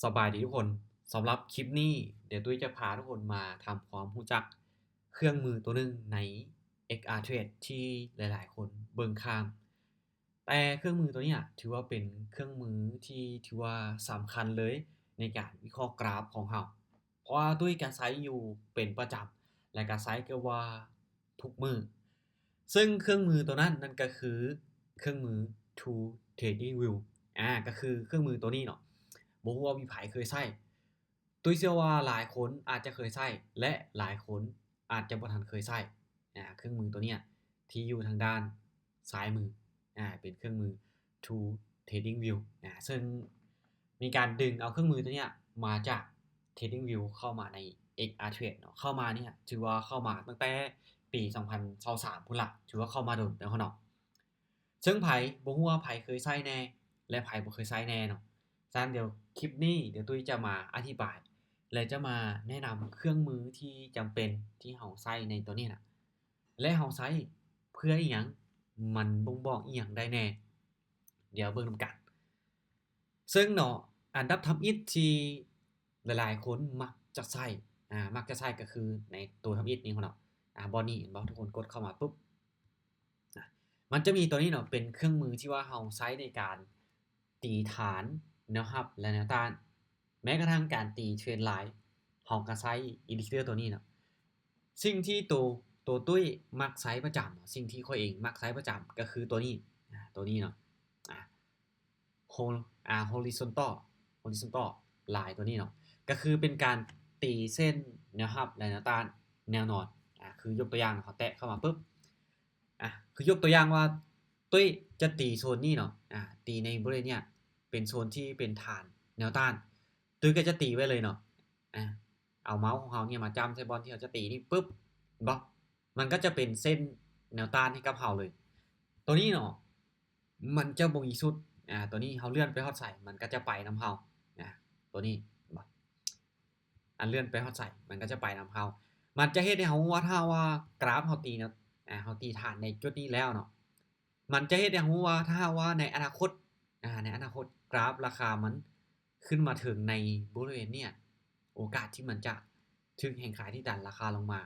ສະບາຍດີທຸກຄົນ, ສຳລັບຄລິບນີ້ ດຽວຕຸ້ຍຈະພາທຸກຄົນມາທຳຄວາມຮູ້ຈັກເຄື່ອງມືຕົວໜຶ່ງໃນ ເອັກອາເທຣດ ທີ່ຫຼາຍໆຄົນເບິ່ງຂ້າມ. ແຕ່ເຄື່ອງມືຕົວເນີ້ຍຖືວ່າເປັນເຄື່ອງມືທີ່ຖືວ່າສຳຄັນເລີຍໃນການວິເຄາະກຣາຟຂອງເຮົາ, ເພາະວ່າຕຸ້ຍກະໃຊ້ຢູ່ເປັນປະຈຳ ແລະກະໃຊ້ເກືອບວ່າທຸກມື້. ເຊິ່ງເຄື່ອງມືຕົວນັ້ນ ນັ້ນກະຄືເຄື່ອງມື Two Trading View ອາ ກະຄືເຄື່ອງມືຕົວນີ້ເນາະ. ບໍ່ຮູ້ວ່າມີໃຜເຄີຍໃຊ້? ຕຸ້ຍເຊື່ອວ່າຫຼາຍຄົນອາດຈະເຄີຍໃຊ້ ແລະ ຫຼາຍຄົນອາດຈະບໍ່ທັນເຄີຍໃຊ້ ອາ ເຄື່ອງມືຕົວເນີ້ຍ ທີ່ຢູ່ທາງດ້ານຊ້າຍມື ອາ ເປັນເຄື່ອງມື Two Trading View ອາ ເຊິ່ງມີການດຶງເອົາເຄື່ອງມືຕົວເນີ້ຍມາຈາກ Trading View ເຂົ້າມາໃນ ເອັກອາເທຣດ ເນາະ. ເຂົ້າມານີ້ຖືວ່າເຂົ້າມາຕັ້ງແຕ່ປີສອງພັນຊາວສາມພຸ້ນລະ, ຖືວ່າເຂົ້າມາດົນແລ້ວເນາະ. ເຊິ່ງໃຜ ບໍ່ຮູ້ວ່າໃຜເຄີຍໃຊ້ແດ່ ແລະ ໃຜບໍ່ເຄີຍໃຊ້ແດ່ເນາະ. ສະນັ້ນດຽວຄລິບນີ້ ດຽວຕຸ້ຍຈະມາອະທິບາຍ ແລະ ຈະມາແນະນຳເຄື່ອງມືທີ່ຈຳເປັນທີ່ເຮົາໃຊ້ໃນຕົວນີ້ນະ ແລະ ເຮົາໃຊ້ເພື່ອອີ່ຫຍັງ? ມັນບົ່ງບອກອີ່ຫຍັງໄດ້ແດ່? ດຽວເບິ່ງນຳກັນ. ເຊິ່ງເນາະ ອັນດັບທຳອິດທີ່ຫຼາຍໆຄົນມັກຈະໃຊ້ ອາ ມັກຈະໃຊ້ກະຄືໃນໂຕທຳອິດນີ້ເນາະ ອາ ບ່ອນນີ້ເຫັນບໍ່? ທຸກຄົນກົດເຂົ້າມາປຶບ ນະ ມັນຈະມີຕົວນີ້ເນາະ ເປັນເຄື່ອງມືທີ່ວ່າເຮົາໃຊ້ໃນການຕີຖານແນວຮັບ ແລະ ແນວຕ້ານ. ແມ້ກະທັ່ງການຕີເທຣນລາຍ ເຮົາກະໃຊ້ອິນດິເຄເຕີຕົວນີ້ເນາະ. ສິ່ງທີ່ໂຕ ໂຕຕຸ້ຍມັກໃຊ້ປະຈຳ ສິ່ງທີ່ຂ້ອຍເອງມັກໃຊ້ປະຈຳກະຄືຕົວນີ້ ອາ ຕົວນີ້ເນາະ ອາ ໂຮ ອາ ໂຮລິຊອນຕອລ ໂຮລິຊອນຕອລລາຍຕົວນີ້ເນາະ ກະຄືເປັນການຕີເສັ້ນແນວຮັບ ແລະ ແນວຕ້ານແນວນອນ. ອາ ຄືຍົກຕົວຢ່າງ ເຮົາແຕະເຂົ້າມາປຶບ ອາ ຄືຍົກຕົວຢ່າງວ່າ ຕຸ້ຍຈະຕີໂຊນນີ້ເນາະ ອາ ຕີໃນບໍລິເວນເນີ້ຍ ເປັນໂຊນທີ່ເປັນຖານແນວຕ້ານ, ຕຸ້ຍກະຈະຕີໄວ້ເລີຍເນາະ. ອາ ເອົາເມົາຂອງເຮົານີ້ມາຈ້ຳໃສ່ບ່ອນທີ່ເຮົາຈະຕີນີ້ປຶບ ເຫັນບໍ່? ມັນກະຈະເປັນເສັ້ນແນວຕ້ານໃຫ້ກັບເຮົາເລີຍ. ຕົວນີ້ເນາະ ມັນຈະບໍ່ມີສຸດ ອາ ຕົວນີ້ເຮົາເລື່ອນໄປຮອດໃສ ມັນກະຈະໄປນຳເຮົາ ອາ ຕົວນີ້ ເຫັນບໍ່? ອັນເລື່ອນໄປຮອດໃສ ມັນກະຈະໄປນຳເຮົາ. ມັນຈະເຮັດໃຫ້ເຮົາຮູ້ວ່າ ຖ້າວ່າກຣາຟເຮົາຕີເນາະ ອາ ເຮົາຕີຖານໃນຈຸດນີ້ແລ້ວເນາະ ມັນຈະເຮັດໃຫ້ເຮົາຮູ້ວ່າ ຖ້າຫາກວ່າໃນອະນາຄົດ ອາ ໃນອະນາຄົດກຣາຟລາຄາມັນຂຶ້ນມາເຖິງໃນບໍລິເວນເນີ້ຍ ໂອກາດທີ່ມັນຈະຖືກແຮງຂາຍທີ່ດັນລາຄາລົງມາ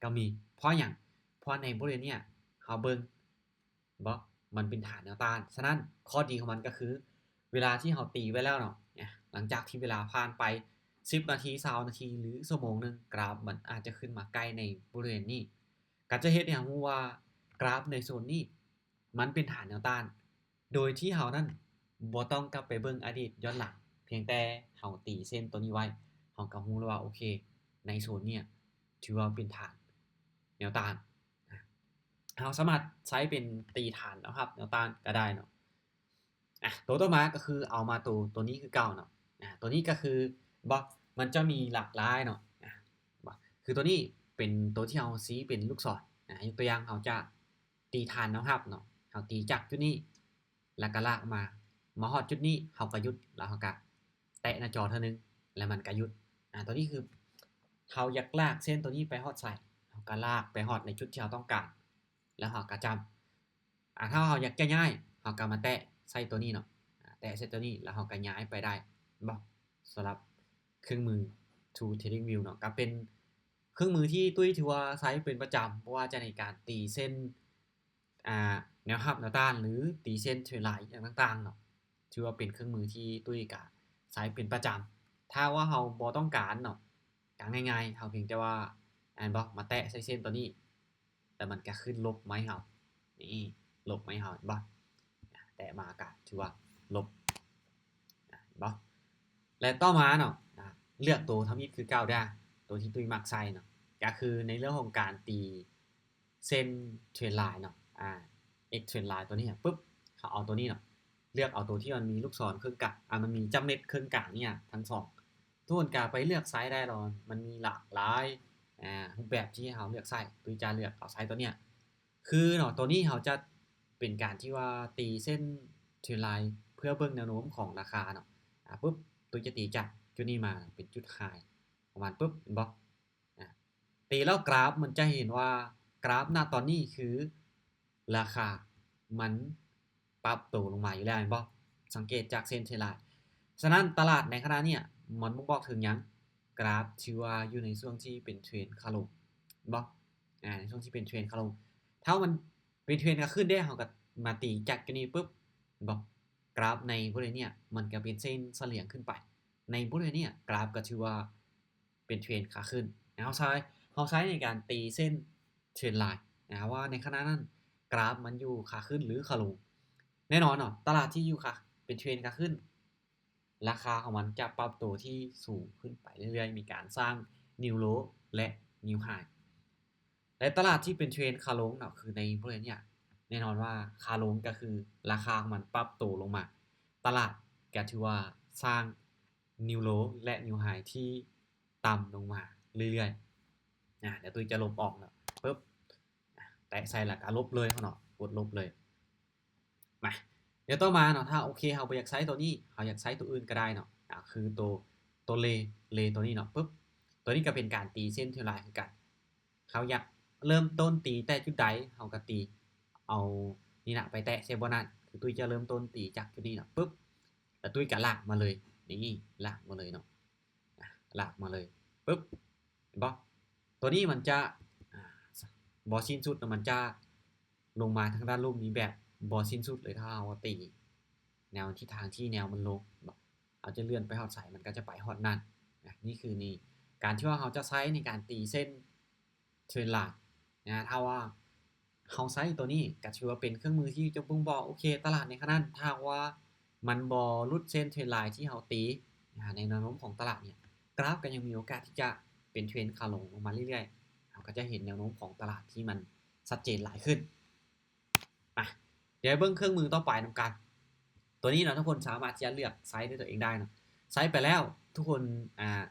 ກະມີ. ເພາະຫຍັງ? ເພາະໃນບໍລິເວນເນີ້ຍ ເຮົາເບິ່ງ ເຫັນບໍ່? ມັນເປັນຖານແນວຕ້ານ. ສະນັ້ນ ຂໍ້ດີຂອງມັນກະຄື ເວລາທີ່ເຮົາຕີໄວ້ແລ້ວເນາະ ອາ ຫຼັງຈາກທີ່ເວລາຜ່ານໄປສິບນາທີ ຊາວນາທີ ຫຼື ຊົ່ວໂມງໜຶ່ງ ກຣາຟມັນອາດຈະຂຶ້ນມາໃກ້ໃນບໍລິເວນນີ້ ກະຈະເຮັດໃຫ້ເຮົາຮູ້ວ່າກຣາຟໃນໂຊນນີ້ ມັນເປັນຖານແນວຕ້ານ ໂດຍທີ່ເຮົານັ້ນບໍ່ຕ້ອງກັບໄປເບິ່ງອະດີດຍ້ອນຫຼັງ, ພຽງແຕ່ເຮົາຕີເສັ້ນໂຕນີ້ໄວ້ ເຮົາກະຮູ້ແລ້ວວ່າ ໂອເຄ ໃນໂຊນເນີ້ຍຖືວ່າເປັນຖານແນວຕ້ານ. ເຮົາສາມາດໃຊ້ເປັນຕີຖານແນວຮັບແນວຕ້ານກະໄດ້ເນາະ. ອາ ໂຕຕໍ່ມາກະຄືເອົາມາໂຕ ໂຕນີ້ຄືເກົ່າເນາະ. ອາ ໂຕນີ້ກະຄື ບໍ່ ມັນຈະມີຫຼາກຫຼາຍເນາະ. ອາ ບໍ່ ຄືໂຕນີ້ເປັນໂຕທີ່ເຮົາຊີ້ເປັນລູກສອນ. ອາ ຍົກຕົວຢ່າງ ເຮົາຈະ ຕີຖານແນວຮັບເນາະ ເຮົາຕີຈາກຈຸດນີ້ ແລ້ວກະລາກມາ ມາຮອດຈຸດນີ້ ເຮົາກະຢຸດ ແລ້ວເຮົາກະແຕະໜ້າຈໍເທື່ອໜຶ່ງ ແລ້ວມັນກະຢຸດ. ອາ ໂຕນີ້ຄືເຮົາຢາກລາກເສັ້ນໂຕນີ້ໄປຮອດໃສ ເຮົາກະລາກໄປຮອດໃນຈຸດທີ່ເຮົາຕ້ອງການ ແລ້ວເຮົາກະຈ້ຳ. ອາ ຖ້າເຮົາຢາກຈະຍ້າຍ ເຮົາກະມາແຕະໃສ່ໂຕນີ້ເນາະ ອາ ແຕະໃສ່ໂຕນີ້ ແລ້ວເຮົາກະຍ້າຍໄປໄດ້ ເຫັນບໍ່? ສຳລັບເຄື່ອງມື Two Trading View ເນາະ ກະເປັນເຄື່ອງມືທີ່ຕຸ້ຍຖືວ່າໃຊ້ເປັນປະຈຳ ບໍ່ວ່າຈະໃນການຕີເສັ້ນ ອາ ແນວຮັບແນວຕ້ານ ຫຼື ຕີເສັ້ນເທຣນລາຍ ອີ່ຫຍັງຕ່າງໆເນາະ ຖືວ່າເປັນເຄື່ອງມືທີ່ຕຸ້ຍກະໃຊ້ເປັນປະຈຳ. ຖ້າວ່າເຮົາບໍ່ຕ້ອງການເນາະ ກະງ່າຍໆ ເຮົາພຽງແຕ່ວ່າ ແມ່ນບໍ່ ມາແຕະໃສ່ເສັ້ນໂຕນີ້ ແລ້ວມັນກະຂຶ້ນລົບມາໃຫ້ເຮົາ ນີ້ ລົບມາໃຫ້ເຮົາ ເຫັນບໍ່? ແຕະມາກະຖືວ່າລົບ ເຫັນບໍ່? ແລະ ຕໍ່ມາເນາະ ອາ ເລືອກໂຕທຳອິດຄືເກົ່າເດີ້ ໂຕທີ່ຕຸ້ຍມັກໃຊ້ເນາະ ກະຄືໃນເລື່ອງຂອງການຕີເສັ້ນເທຣນລາຍເນາະ ອາ ເອັກເທຣນລາຍໂຕນີ້ປຶບ ເຮົາເອົາໂຕນີ້ເນາະ ເລືອກເອົາໂຕທີ່ມັນມີລູກສອນເຄິ່ງກາງ ອາ ມັນມີຈ້ຳເລັດເຄິ່ງກາງນີ້ທັງສອງ. ທຸກຄົນກະໄປເລືອກໃຊ້ໄດ້ເນາະ ມັນມີຫຼາກຫຼາຍ ອາ ຮູບແບບທີ່ເຮົາເລືອກໃຊ້. ຕຸ້ຍຈະເລືອກເອົາໃຊ້ໂຕເນີ້ຍ ຄືເນາະ ໂຕນີ້ເຮົາຈະເປັນການທີ່ວ່າຕີເສັ້ນເທຣນລາຍ ເພື່ອເບິ່ງແນວໂນ້ມຂອງລາຄາເນາະ. ອາ ປຶບ ຕຸ້ຍຈະຕີຈາກຈຸດນີ້ມາເປັນຈຸດໄຮຂອງມັນປຶບ ເຫັນບໍ່? ອາ ຕີແລ້ວກຣາຟມັນຈະເຫັນວ່າກຣາຟນະຕອນນີ້ຄືລາຄາມັນປັບໂຕລົງມາຢູ່ແລ້ວ ເຫັນບໍ່? ສັງເກດຈາກເສັ້ນເທຣນລາຍ ສະນັ້ນຕະຫຼາດໃນຂະນະເນີ້ຍ ມັນບົ່ງບອກເຖິງຫຍັງ? ກຣາຟຖືວ່າຢູ່ໃນຊ່ວງທີ່ເປັນເທຣນຂາລົງ ເຫັນບໍ່? ອາ ໃນຊ່ວງທີ່ເປັນເທຣນຂາລົງ ຖ້າມັນເປັນເທຣນຂາຂຶ້ນເດ້ ເຮົາກໍມາຕີຈາກຈຸດນີ້ປຶບ ເຫັນບໍ່? ກຣາຟໃນບໍລິເວນເນີ້ຍ ມັນກໍເປັນເສັ້ນສະຫຼຽງຂຶ້ນໄປ ໃນບໍລິເວນເນີ້ຍ ກຣາຟກໍຖືວ່າເປັນເທຣນຂາຂຶ້ນ. ເຮົາໃຊ້ ເຮົາໃຊ້ໃນການຕີເສັ້ນເທຣນລາຍນະ ວ່າໃນຂະນະນັ້ນກຣາຟມັນຢູ່ຂາຂຶ້ນ ຫຼື ຂາລົງ. ແນ່ນອນເນາະ ຕະຫຼາດທີ່ຢູ່ຂາ ເປັນເທຣນຂາຂຶ້ນ ລາຄາຂອງມັນຈະປັບໂຕທີ່ສູງຂຶ້ນໄປເລື້ອຍໆ ມີການສ້າງນິວໂລ ແລະ ນິວໄຮ ແລະ ຕະຫຼາດທີ່ເປັນເທຣນຂາລົງເນາະ ຄືໃນບໍລິເວນເນີ້ຍ ແນ່ນອນວ່າຂາລົງກໍຄືລາຄາຂອງມັນປັບໂຕລົງມາ ຕະຫຼາດກໍຖືວ່າສ້າງນິວໂລ ແລະ ນິວໄຮທີ່ຕ່ຳລົງມາເລື້ອຍໆ. ອາ ດຽວຕຸ້ຍຈະລົບອອກເນາະ ປຶບ ອາ ແຕະໃສ່ແລ້ວກໍລົບເລີຍເນາະ ກົດລົບເລີຍ. ມາ ດຽວຕໍ່ມາເນາະ ຖ້າໂອເຄ ເຮົາບໍ່ຢາກໃຊ້ຕົວນີ້ ເຮົາຢາກໃຊ້ຕົວອື່ນກໍໄດ້ເນາະ ອາ ຄືຕົວ ຕົວເລ ເລຕົວນີ້ເນາະ ປຶບ ຕົວນີ້ກໍເປັນການຕີເສັ້ນເທຣນລາຍຄືກັນ. ເຮົາຢາກເລີ່ມຕົ້ນຕີແຕ່ຈຸດໃດ ເຮົາກໍຕີເອົານີ້ນະ ໄປແຕະໃສ່ບ່ອນນັ້ນ ຄືຕຸ້ຍຈະເລີ່ມຕົ້ນຕີຈາກຈຸດນີ້ເນາະ ປຶບ ແລ້ວຕຸ້ຍກໍລາກມາເລີຍ ນີ້ ລາກມາເລີຍເນາະ ອາ ລາກມາເລີຍ ປຶບ ເຫັນບໍ່? ຕົວນີ້ມັນຈະ ອາ ບໍ່ສິ້ນສຸດເນາະ ມັນຈະລົງມາທາງດ້ານລຸ່ມນີ້ແບບບໍ່ສິ້ນສຸດເລີຍ ຖ້າເຮົາຕີແນວທິດທາງທີ່ແນວມັນລົງ ເຮົາຈະເລື່ອນໄປຮອດໃສ ມັນກໍຈະໄປຮອດນັ້ນນະ. ນີ້ຄືນີ້ ການທີ່ວ່າເຮົາຈະໃຊ້ໃນການຕີເສັ້ນເທຣນລາຍນະ ຖ້າວ່າ ເຮົາໃຊ້ຕົວນີ້ກໍຖືວ່າເປັນເຄື່ອງມືທີ່ຈະບົ່ງບອກ ໂອເຄ ຕະຫຼາດໃນຂະນະນັ້ນ ຖ້າຫາກວ່າມັນບໍ່ຫຼຸດເສັ້ນເທຣນລາຍທີ່ເຮົາຕີ ອາ ໃນແນວໂນ້ມຂອງຕະຫຼາດນີ້ ກຣາຟກໍຍັງມີໂອກາດທີ່ຈະເປັນເທຣນຂາລົງລົງມາເລື້ອຍໆ ເຮົາກໍຈະເຫັນແນວໂນ້ມຂອງຕະຫຼາດທີ່ມັນຊັດເຈນຫຼາຍຂຶ້ນ. ມາ ດຽວເບິ່ງເຄື່ອງມືຕໍ່ໄປນຳກັນ. ຕົວນີ້ເນາະ ທຸກຄົນສາມາດທີ່ຈະເລືອກໃຊ້ດ້ວຍຕົວເອງໄດ້ເນາະ. ໃຊ້ໄປແລ້ວ ທຸກຄົນ ອາ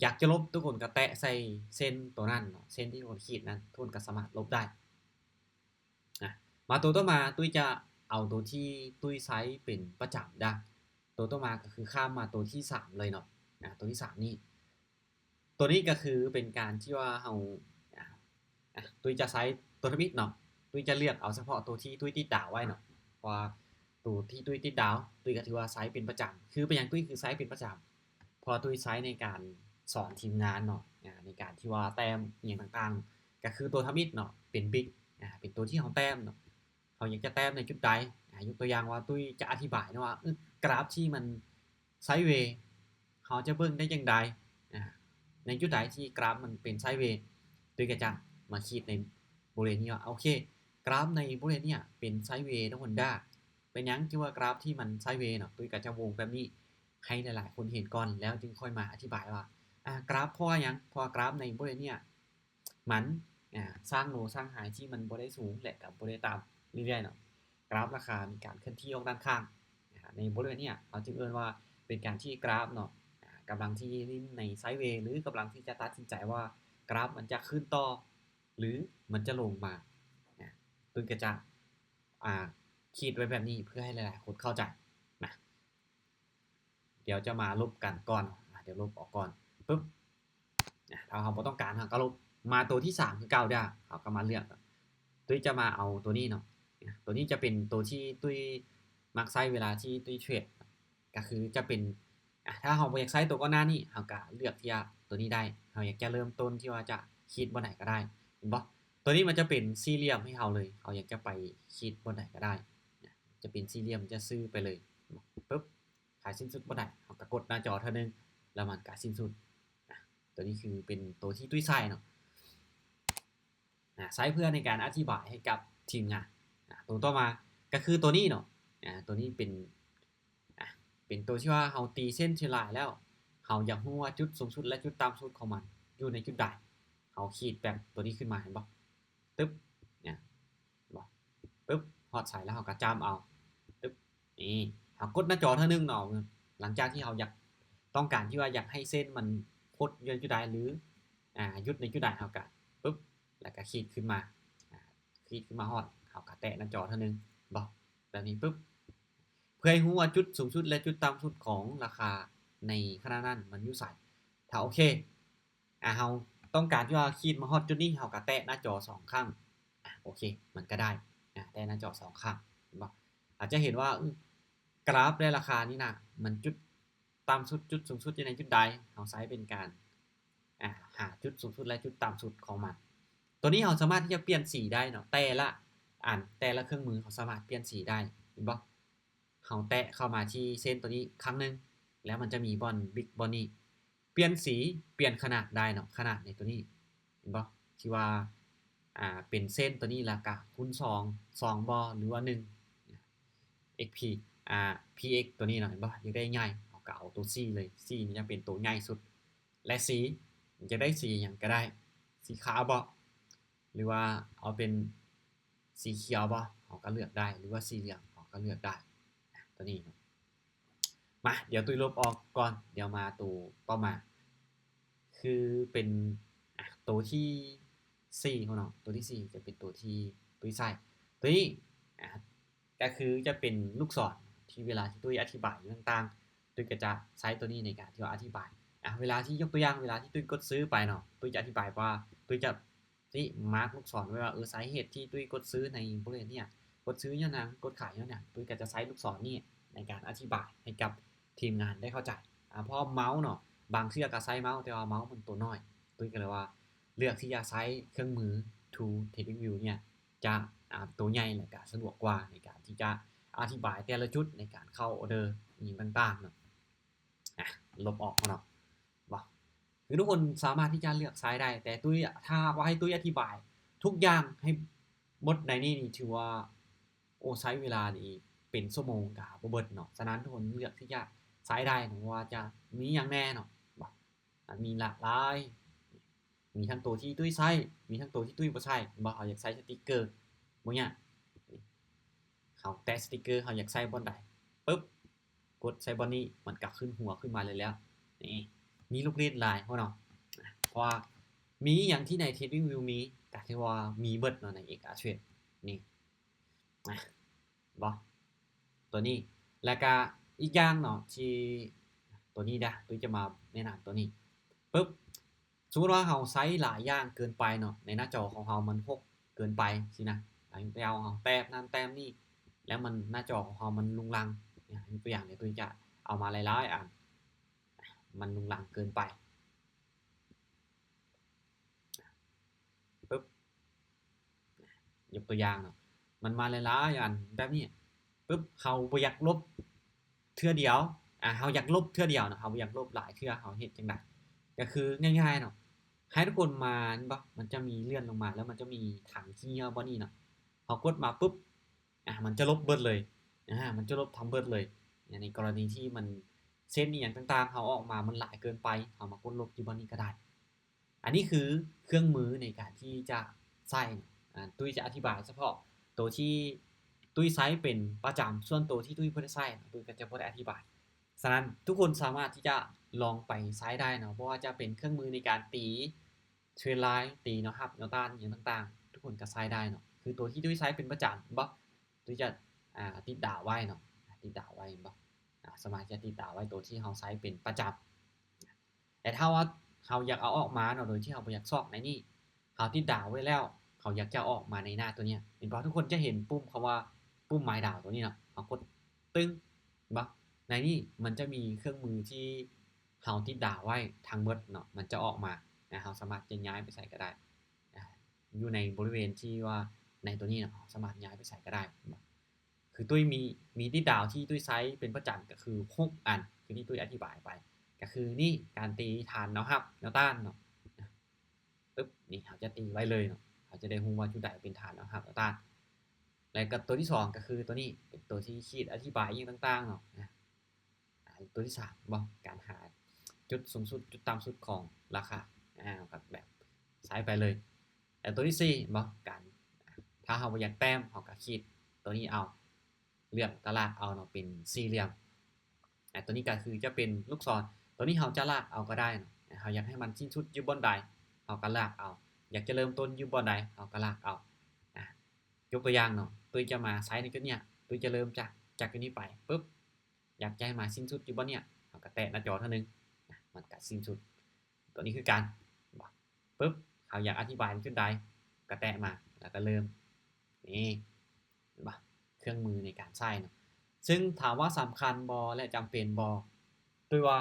ຢາກຈະລົບ ທຸກຄົນກໍແຕະໃສ່ເສັ້ນຕົວນັ້ນເນາະ ເສັ້ນທີ່ທຸກຄົນຂີດນັ້ນ ທຸກຄົນກໍສາມາດລົບໄດ້ນະ. ມາຕົວຕໍ່ມາ ຕຸ້ຍຈະເອົາຕົວທີ່ຕຸ້ຍໃຊ້ເປັນປະຈຳເດີ້. ຕົວຕໍ່ມາກໍຄືຂ້າມມາຕົວທີສາມເລີຍເນາະ ນະ ຕົວທີສາມນີ້ ຕົວນີ້ກໍຄືເປັນການທີ່ວ່າເຮົາ ອາ ອາ ຕຸ້ຍຈະໃຊ້ຕົວທຳອິດເນາະ ຕຸ້ຍຈະເລືອກເອົາສະເພາະຕົວທີ່ຕຸ້ຍຕິດດາວໄວ້ເນາະ ເພາະວ່າຕົວທີ່ຕຸ້ຍຕິດດາວ ຕຸ້ຍກໍຖືວ່າໃຊ້ເປັນປະຈຳ. ຄືເປັນຫຍັງຕຸ້ຍຄືໃຊ້ເປັນປະຈຳ? ເພາະວ່າຕຸ້ຍໃຊ້ໃນການສອນທີມງານເນາະ ອາ ໃນການທີ່ວ່າແຕ້ມອີ່ຫຍັງຕ່າງໆ ກໍຄືຕົວທຳອິດເນາະ ເປັນບິກ ອາ ເປັນຕົວທີ່ເຮົາແຕ້ມເນາະ ເຮົາຢາກຈະແຕ້ມໃນຈຸດໃດ ອາ ຍົກຕົວຢ່າງວ່າຕຸ້ຍຈະອະທິບາຍເນາະວ່າ ເອີ ກຣາຟທີ່ມັນໄຊເວ ເຮົາຈະເບິ່ງໄດ້ຈັ່ງໃດ ອາ ໃນຈຸດໃດທີ່ກຣາຟມັນເປັນໄຊເວ ຕຸ້ຍກໍຈະມາຂີດໃນບໍລິເວນນີ້ວ່າ ໂອເຄ ກຣາຟໃນບໍລິເວນນີ້ເປັນໄຊເວທຸກຄົນເດີ້. ເປັນຫຍັງຈຶ່ງວ່າກຣາຟທີ່ມັນໄຊເວເນາະ ຕຸ້ຍກໍຈະວົງແບບນີ້ໃຫ້ຫຼາຍໆຄົນເຫັນກ່ອນ ແລ້ວຈຶ່ງຄ່ອຍມາອະທິບາຍວ່າ ອາ ກຣາຟເພາະວ່າຫຍັງ? ເພາະວ່າກຣາຟໃນບໍລິເວນນີ້ມັນ ອາ ສ້າງໂລສ້າງໄຮທີ່ມັນບໍ່ໄດ້ສູງ ແລະ ກໍບໍ່ໄດ້ຕ່ຳເລື້ອຍໆເນາະ ກຣາຟລາຄາມີການເຄື່ອນທີ່ອອກດ້ານຂ້າງ ອາ ໃນບໍລິເວນນີ້ ເຮົາຈຶ່ງເອີ້ນວ່າເປັນການທີ່ກຣາຟເນາະ ອາ ກຳລັງທີ່ຫຼິ້ນໃນໄຊເວ ຫຼື ກຳລັງທີ່ຈະຕັດສິນໃຈວ່າກຣາຟມັນຈະຂຶ້ນຕໍ່ ຫຼື ມັນຈະລົງມາ ອາ ຕຸ້ຍກໍຈະ ອາ ຂີດໄວ້ແບບນີ້ເພື່ອໃຫ້ຫຼາຍໆຄົນເຂົ້າໃຈນະ. ດຽວຈະມາລົບກັນກ່ອນ ອາ ດຽວລົບອອກກ່ອນ ປຶບ ອາ ຖ້າເຮົາບໍ່ຕ້ອງການ ເຮົາກໍລົບ. ມາຕົວທີສາມຄືເກົ່າເດີ້ ເຮົາກໍມາເລືອກ ຕຸ້ຍຈະມາເອົາຕົວນີ້ເນາະ ຕົວນີ້ຈະເປັນຕົວທີ່ຕຸ້ຍມັກໃຊ້ເວລາທີ່ຕຸ້ຍເທຣດ ກໍຄືຈະເປັນ ອາ ຖ້າເຮົາບໍ່ຢາກໃຊ້ຕົວກ່ອນໜ້ານີ້ ເຮົາກໍເລືອກທີ່ວ່າຕົວນີ້ໄດ້ ເຮົາຢາກຈະເລີ່ມຕົ້ນທີ່ວ່າຈະຂີດບ່ອນໃດກໍໄດ້ ເຫັນບໍ່? ຕົວນີ້ມັນຈະເປັນສີ່ຫຼ່ຽມໃຫ້ເຮົາເລີຍ ເຮົາຢາກຈະໄປຂີດບ່ອນໃດກໍໄດ້ ຈະເປັນສີ່ຫຼ່ຽມ ຈະຊື່ໄປເລີຍ ປຶບ ຂາຍສິ້ນສຸດບໍ່ໄດ້ ເຮົາກໍກົດໜ້າຈໍເທື່ອໜຶ່ງ ແລ້ວມັນກໍສິ້ນສຸດ. ອາ ຕົວນີ້ຄືເປັນຕົວທີ່ຕຸ້ຍໃຊ້ເນາະ ອາ ໃຊ້ເພື່ອໃນການອະທິບາຍໃຫ້ກັບທີມງານ. ອາ ຕົວຕໍ່ມາກໍຄືຕົວນີ້ເນາະ ອາ ຕົວນີ້ເປັນ ອາ ເປັນຕົວທີ່ວ່າເຮົາຕີເສັ້ນເທຣນລາຍແລ້ວ ເຮົາຢາກຮູ້ວ່າຈຸດສູງສຸດ ແລະ ຈຸດຕ່ຳສຸດຂອງມັນຢູ່ໃນຈຸດໃດ ເຮົາຂີດແບບຕົວນີ້ຂຶ້ນມາ ເຫັນບໍ່? ຕຶບ ເຫັນບໍ່? ປຶບ ຮອດໃສແລ້ວເຮົາກໍຈ້ຳເອົາ ຕຶບ ນີ້ ເຮົາກົດໜ້າຈໍເທື່ອໜຶ່ງເນາະ ຫຼັງຈາກທີ່ເຮົາຢາກ ຕ້ອງການທີ່ວ່າຢາກໃຫ້ເສັ້ນມັນຄົດຢູ່ໃນຈຸດໃດ ຫຼື ອາ ຢຸດໃນຈຸດໃດ ເຮົາກໍປຶບ ແລ້ວກໍຂີດຂຶ້ນມາ ອາ ຂີດຂຶ້ນມາຮອດ ເຮົາກໍແຕະໜ້າຈໍເທື່ອໜຶ່ງ ເຫັນບໍ່? ແບບນີ້ປຶບ ເພື່ອໃຫ້ຮູ້ວ່າຈຸດສູງສຸດ ແລະ ຈຸດຕ່ຳສຸດຂອງລາຄາໃນຂະນະນັ້ນມັນຢູ່ໃສ. ຖ້າໂອເຄ ອາ ເຮົາຕ້ອງການທີ່ວ່າຂີດມາຮອດຈຸດນີ້ ເຮົາກໍແຕະໜ້າຈໍສອງຄັ້ງ ອາ ໂອເຄ ມັນກໍໄດ້ ອາ ແຕະໜ້າຈໍສອງຄັ້ງ ເຫັນບໍ່? ອາດຈະເຫັນວ່າ ອື ອ ກຣາຟ ແລະ ລາຄານີ້ນະ ມັນຈຸດຕ່ຳສຸດ ຈຸດສູງສຸດຢູ່ໃນຈຸດໃດ ເຮົາໃຊ້ເປັນການ ອາ ຫາຈຸດສູງສຸດ ແລະ ຈຸດຕ່ຳສຸດຂອງມັນ. ຕົວນີ້ເຮົາສາມາດທີ່ຈະປ່ຽນສີໄດ້ເນາະ ແຕ່ລະອັນ ແຕ່ລະເຄື່ອງມືເຮົາສາມາດປ່ຽນສີໄດ້ ເຫັນບໍ່? ເຮົາແຕະເຂົ້າມາທີ່ເສັ້ນຕົວນີ້ຄັ້ງໜຶ່ງ ແລ້ວມັນຈະມີບ່ອນບິດບ່ອນນີ້ ປ່ຽນສີ ປ່ຽນຂະໜາດໄດ້ເນາະ ຂະໜາດໃນຕົວນີ້ ເຫັນບໍ່? ທີ່ວ່າ ອ່າ ເປັນເສັ້ນຕົວນີ້ ແລ້ວກະຄູນສອງ ສອງບໍ່ ຫຼືວ່າໜຶ່ງ ເອັກພີ ອ່າ ພີເອັກ ຕົວນີ້ເນາະ ເຫັນບໍ່? ຢາກໄດ້ໃຫຍ່ ເຮົາກະເອົາຕົວສີ່ເລີຍ ສີ່ນີ້ຈະເປັນຕົວໃຫຍ່ສຸດ ແລະ ສີ ຢາກໄດ້ສີຫຍັງກະໄດ້ ສີຂາວບໍ່ ຫຼືວ່າເອົາເປັນສີຂຽວບໍ່ ເຮົາກະເລືອກໄດ້ ຫຼືວ່າສີເຫຼືອງ ເຮົາກະເລືອກໄດ້ ຕົວນີ້ເນາະ. ມາ ດຽວຕຸ້ຍລົບອອກກ່ອນ ດຽວມາໂຕຕໍ່ມາ ຄືເປັນ ອ່າ ໂຕທີສີ່ເນາະ ໂຕທີສີ່ຈະເປັນໂຕທີ່ຕຸ້ຍໃຊ້ ໂຕນີ້ ອ່າ ກະຄືຈະເປັນລູກສອນທີ່ເວລາທີ່ຕຸ້ຍອະທິບາຍຫຍັງຕ່າງໆ ຕຸ້ຍກະຈະໃຊ້ໂຕນີ້ໃນການທີ່ວ່າອະທິບາຍ ອ່າ ເວລາທີ່ ຍົກຕົວຢ່າງ ເວລາທີ່ຕຸ້ຍກົດຊື້ໄປເນາະ ຕຸ້ຍຈະອະທິບາຍວ່າ ຕຸ້ຍຈະ ທີ່ມາກລູກສອນໄວ້ວ່າ ເອີ ສາເຫດທີ່ຕຸ້ຍກົດຊື້ໃນບໍລິເວນນີ້ ກົດຊື້ຍ້ອນຫຍັງ ກົດຂາຍຍ້ອນຫຍັງ ຕຸ້ຍກະຈະໃຊ້ລູກສອນນີ້ໃນການອະທິບາຍໃຫ້ກັບທີມງານໄດ້ເຂົ້າໃຈ ອາ ເພາະເມົາເນາະ ບາງເທື່ອກະໃຊ້ເມົາ ແຕ່ວ່າເມົາມັນໂຕນ້ອຍ ຕຸ້ຍກະເລີຍວ່າເລືອກທີ່ຈະໃຊ້ເຄື່ອງມື Tool TradingView ເນີ້ຍ ຈະ ອາ ໂຕໃຫຍ່ ແລະກະສະດວກກວ່າໃນການທີ່ຈະອະທິບາຍແຕ່ລະຈຸດໃນການເຂົ້າອອເດີ ອີ່ຫຍັງຕ່າງໆເນາະ. ອ່ະ ລົບອອກເນາະ ບໍ່ ຄືທຸກຄົນສາມາດທີ່ຈະເລືອກໃຊ້ໄດ້ ແຕ່ຕຸ້ຍ ຖ້າຫາກວ່າໃຫ້ຕຸ້ຍອະທິບາຍທຸກຢ່າງໃຫ້ໝົດໃນນີ້ນີ້ ຖືວ່າ ໂອ້ ໃຊ້ເວລານີ້ເປັນຊົ່ວໂມງກະບໍ່ເບິດເນາະ ສະນັ້ນທຸກຄົນເລືອກທີ່ຈະໃຊ້ໄດ້ເນາະ ວ່າຈະມີຫຍັງແດ່ເນາະ ບໍ່ ມັນມີຫຼາກຫຼາຍ ມີທັງໂຕທີ່ຕຸ້ຍໃຊ້ ມີທັງໂຕທີ່ຕຸ້ຍບໍ່ໃຊ້ ບໍ່ ເຮົາຢາກໃຊ້ສະຕິກເກີ ບໍ່ຍາກ ເຮົາແຕະສະຕິກເກີ ເຮົາຢາກໃສ່ບ່ອນໃດ ປຶບ ກົດໃສ່ບ່ອນນີ້ ມັນກະຂຶ້ນຫົວຂຶ້ນມາເລີຍແລ້ວ ນີ້ ມີລູກຫຼິ້ນຫຼາຍເນາະ ເພາະວ່າມີຫຍັງທີ່ໃນ TradingView ມີ ກະຖືວ່າມີເບິດເນາະ ໃນ X R Trade ນີ້ ນະ ບໍ່ ຕົວນີ້ ແລ້ວກະອີກຢ່າງເນາະ ທີ່ ຕົວນີ້ເດີ້ ຕຸ້ຍຈະມາແນະນຳຕົວນີ້ ປຶບ ສົມມຸດວ່າເຮົາໃຊ້ຫຼາຍຢ່າງເກີນໄປເນາະ ໃນໜ້າຈໍຂອງເຮົາມັນຮົກເກີນໄປຊີ້ນະ ແລ້ວເຮົາແຕ້ມນັ້ນແຕ້ມນີ້ ແລ້ວມັນ ໜ້າຈໍຂອງເຮົາມັນລຸງລັງ ຍົກຕົວຢ່າງເດ ຕຸ້ຍຈະເອົາມາຫຼາຍໆອັນ ມັນລຸງລັງເກີນໄປ ປຶບ ຍົກຕົວຢ່າງເນາະ ມັນມາຫຼາຍໆອັນແບບນີ້ ປຶບ ເຮົາບໍ່ຢາກລົບເທື່ອດຽວ ອາ ເຮົາຢາກລົບເທື່ອດຽວເນາະ ເຮົາບໍ່ຢາກລົບຫຼາຍເທື່ອ ເຮົາເຮັດຈັ່ງໃດ? ກະຄືງ່າຍໆເນາະ ໃຫ້ທຸກຄົນມາ ເຫັນບໍ່? ມັນຈະມີເລື່ອນລົງມາ ແລ້ວມັນຈະມີຖັງຂີ້ເຫຍື້ອບ່ອນນີ້ເນາະ ເຮົາກົດມາປຶບ ອາ ມັນຈະລົບເບິດເລີຍ ອາ ມັນຈະລົບທັງເບິດເລີຍ ໃນກໍລະນີທີ່ມັນ ເສັ້ນອີ່ຫຍັງຕ່າງໆ ເຮົາອອກມາມັນຫຼາຍເກີນໄປ ເຮົາມາກົດລົບຢູ່ບ່ອນນີ້ກະໄດ້. ອັນນີ້ຄືເຄື່ອງມືໃນການທີ່ຈະໃຊ້ ອາ ຕຸ້ຍຈະອະທິບາຍສະເພາະໂຕທີ່ຕຸ້ຍໃຊ້ເປັນປະຈຳ ສ່ວນໂຕທີ່ຕຸ້ຍບໍ່ໄດ້ໃຊ້ ຕຸ້ຍກະຈະບໍ່ໄດ້ອະທິບາຍ. ສະນັ້ນ ທຸກຄົນສາມາດທີ່ຈະລອງໄປໃຊ້ໄດ້ເນາະ ບໍ່ວ່າຈະເປັນເຄື່ອງມືໃນການຕີເທຣນລາຍ ຕີແນວຮັບແນວຕ້ານຫຍັງຕ່າງໆ ທຸກຄົນກະໃຊ້ໄດ້ເນາະ ຄືໂຕທີ່ຕຸ້ຍໃຊ້ເປັນປະຈຳ ເຫັນບໍ່? ຕຸ້ຍຈະ ອາ ຕິດດາວໄວ້ເນາະ ຕິດດາວໄວ້ ເຫັນບໍ່? ອາ ສາມາດທີ່ຈະຕິດດາວໄວ້ໂຕທີ່ເຮົາໃຊ້ເປັນປະຈຳ ແຕ່ຖ້າວ່າເຮົາຢາກເອົາອອກມາເນາະ ໂດຍທີ່ເຮົາບໍ່ຢາກຊອກໃນນີ້ ເຮົາຕິດດາວໄວ້ແລ້ວ ເຮົາຢາກຈະເອອກມາໃນໜ້າຕົວເນີ້ຍ ເຫັນບໍ່? ທຸກຄົນຈະເຫັນປຸ່ມຄຳວ່າ ປຸ່ມມາຍດາວຕົວນີ້ເນາະ ເຮົາກົດ ຕຶ້ງ ເຫັນບໍ່? ໃນນີ້ມັນຈະມີເຄື່ອງມືທີ່ເຮົາຕິດດາວໄວ້ທັງໝົດເນາະ ມັນຈະອອກມາ ອາ ເຮົາສາມາດຈະຍ້າຍໄປໃສກະໄດ້ ອາ ຢູ່ໃນບໍລິເວນທີ່ວ່າໃນຕົວນີ້ເນາະ ເຮົາສາມາດຍ້າຍໄປໃສກະໄດ້ ເຫັນບໍ່? ຄືຕຸ້ຍມີ ມີຕິດດາວທີ່ຕຸ້ຍໃຊ້ເປັນປະຈຳກະຄືຫົກອັນ ຄືທີ່ຕຸ້ຍອະທິບາຍໄປ ກະຄືນີ້ ການຕີຖານແນວຮັບແນວຕ້ານເນາະ ປຶບ ນີ້ເຮົາຈະຕີໄວ້ເລີຍເນາະ ເຮົາຈະໄດ້ຮູ້ວ່າຈຸດໃດເປັນຖານແນວຮັບແນວຕ້ານ ແລ້ວກະຕົວທີສອງກະຄືຕົວນີ້ ເປັນຕົວທີ່ຂີດອະທິບາຍຫຍັງຕ່າງໆເນາະ ອາ ຕົວທີສາມ ບໍ່ ການຫາຈຸດສູງສຸດ ຈຸດຕ່ຳສຸດຂອງລາຄາ ອາ ແບບໃຊ້ໄປເລີຍ ແລ້ວຕົວທີສີ່ ບໍ່ ການ ຖ້າເຮົາບໍ່ຢາກແຕ້ມ ເຮົາກະຂີດຕົວນີ້ເອົາ ເລືອກກະລາກເອົາເນາະ ເປັນສີ່ຫຼ່ຽມ ອາ ຕົວນີ້ກະຄືຈະເປັນລູກສອນ ຕົວນີ້ເຮົາຈະລາກເອົາກະໄດ້ເນາະ ເຮົາຢາກໃຫ້ມັນສິ້ນສຸດຢູ່ບ່ອນໃດ ເຮົາກະລາກເອົາ ຢາກຈະເລີ່ມຕົ້ນຢູ່ບ່ອນໃດ ເຮົາກະລາກເອົາ ອາ ຍົກຕົວຢ່າງເນາະ ຕຸ້ຍຈະມາໃຊ້ໃນຈຸດເນີ້ຍ ຕຸ້ຍຈະເລີ່ມຈາກ ຈາກຈຸດນີ້ໄປ ປຶບ ຢາກຈະໃຫ້ມາສິ້ນສຸດຢູ່ບ່ອນເນີ້ຍ ເຮົາກະແຕະໜ້າຈໍເທື່ອໜຶ່ງ ນະ ມັນກະສິ້ນສຸດ ຕົວນີ້ຄືກັນ ເຫັນບໍ່? ປຶບ ເຮົາຢາກອະທິບາຍໃນຈຸດໃດ ກະແຕະມາ ແລ້ວກະເລີ່ມ ນີ້ ເຫັນບໍ່? ເຄື່ອງມືໃນການໃຊ້ເນາະ ເຊິ່ງຖາມວ່າສຳຄັນບໍ່ ແລະ ຈຳເປັນບໍ່? ໂດຍວ່າ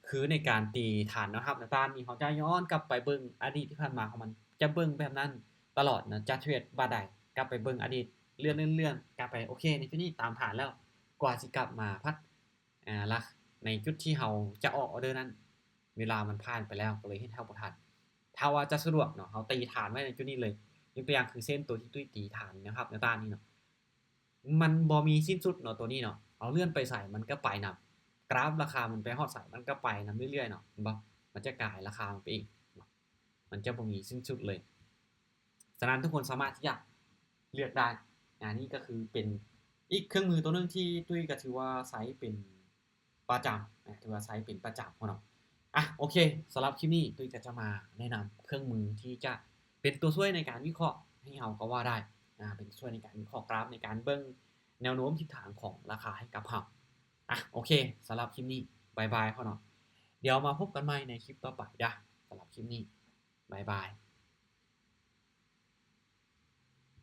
ຄືໃນການຕີຖານແນວຮັບແນວຕ້ານນີ້ ເຮົາຈະຍ້ອນກັບໄປເບິ່ງອະດີດທີ່ຜ່ານມາຂອງມັນ ຈະເບິ່ງແບບນັ້ນຕະຫຼອດນະ ຈະເທຣດບາດໃດ ກັບໄປເບິ່ງອະດີດ ເລື່ອນໆໆກັບໄປ ໂອເຄ ໃນຈຸດນີ້ຕາມຖານແລ້ວ ກວ່າຊິກັບມາພັດ ອ່າ ລະ ໃນຈຸດທີ່ເຮົາຈະອອກອໍເດີນັ້ນ ເວລາມັນຜ່ານໄປແລ້ວ ກໍເລີຍເຮັດໃຫ້ເຮົາບໍ່ທັນ. ຖ້າວ່າຈະສະດວກເນາະ ເຮົາຕີຖານໄວ້ໃນຈຸດນີ້ເລີຍ ຍົກຕົວຢ່າງຄືເສັ້ນໂຕທີ່ຕຸ້ຍຕີຖານແນວຮັບແນວຕ້ານນີ້ເນາະ ມັນບໍ່ມີສິ້ນສຸດເນາະ ໂຕນີ້ເນາະ ເຮົາເລື່ອນໄປໃສມັນກໍໄປນຳ ກຣາຟລາຄາມັນໄປຮອດໃສມັນກໍໄປນຳເລື້ອຍໆເນາະ ເຫັນບໍ່? ມັນຈະກາຍລາຄາມັນໄປເອງເນາະ ມັນຈະບໍ່ມີສິ້ນສຸດເລີຍ. ສະນັ້ນທຸກຄົນສາມາດທີ່ຈະເລືອກໄດ້. ອາ ນີ້ກໍຄືເປັນອີກເຄື່ອງມືໂຕໜຶ່ງທີ່ຕຸ້ຍກໍຖືວ່າໃຊ້ເປັນປະຈຳ ນະ ຖືວ່າໃຊ້ເປັນປະຈຳເນາະ. ອາ ໂອເຄ ສຳລັບຄລິບນີ້ຕຸ້ຍກໍຈະມາແນະນຳເຄື່ອງມືທີ່ຈະເປັນຕົວຊ່ວຍໃນການວິເຄາະໃຫ້ເຮົາກໍວ່າໄດ້ ອາ ເປັນຊ່ວຍໃນການວິເຄາະກຣາຟ ໃນການເບິ່ງແນວໂນ້ມທິດທາງຂອງລາຄາໃຫ້ກັບເຮົາ. ອາ ໂອເຄ ສຳລັບຄລິບນີ້ ບາຍບາຍເນາະ. ດຽວມາພົບກັນໃໝ່ໃນຄລິບຕໍ່ໄປເດີ້. ສຳລັບຄລິບນີ້ ບາຍບາຍ.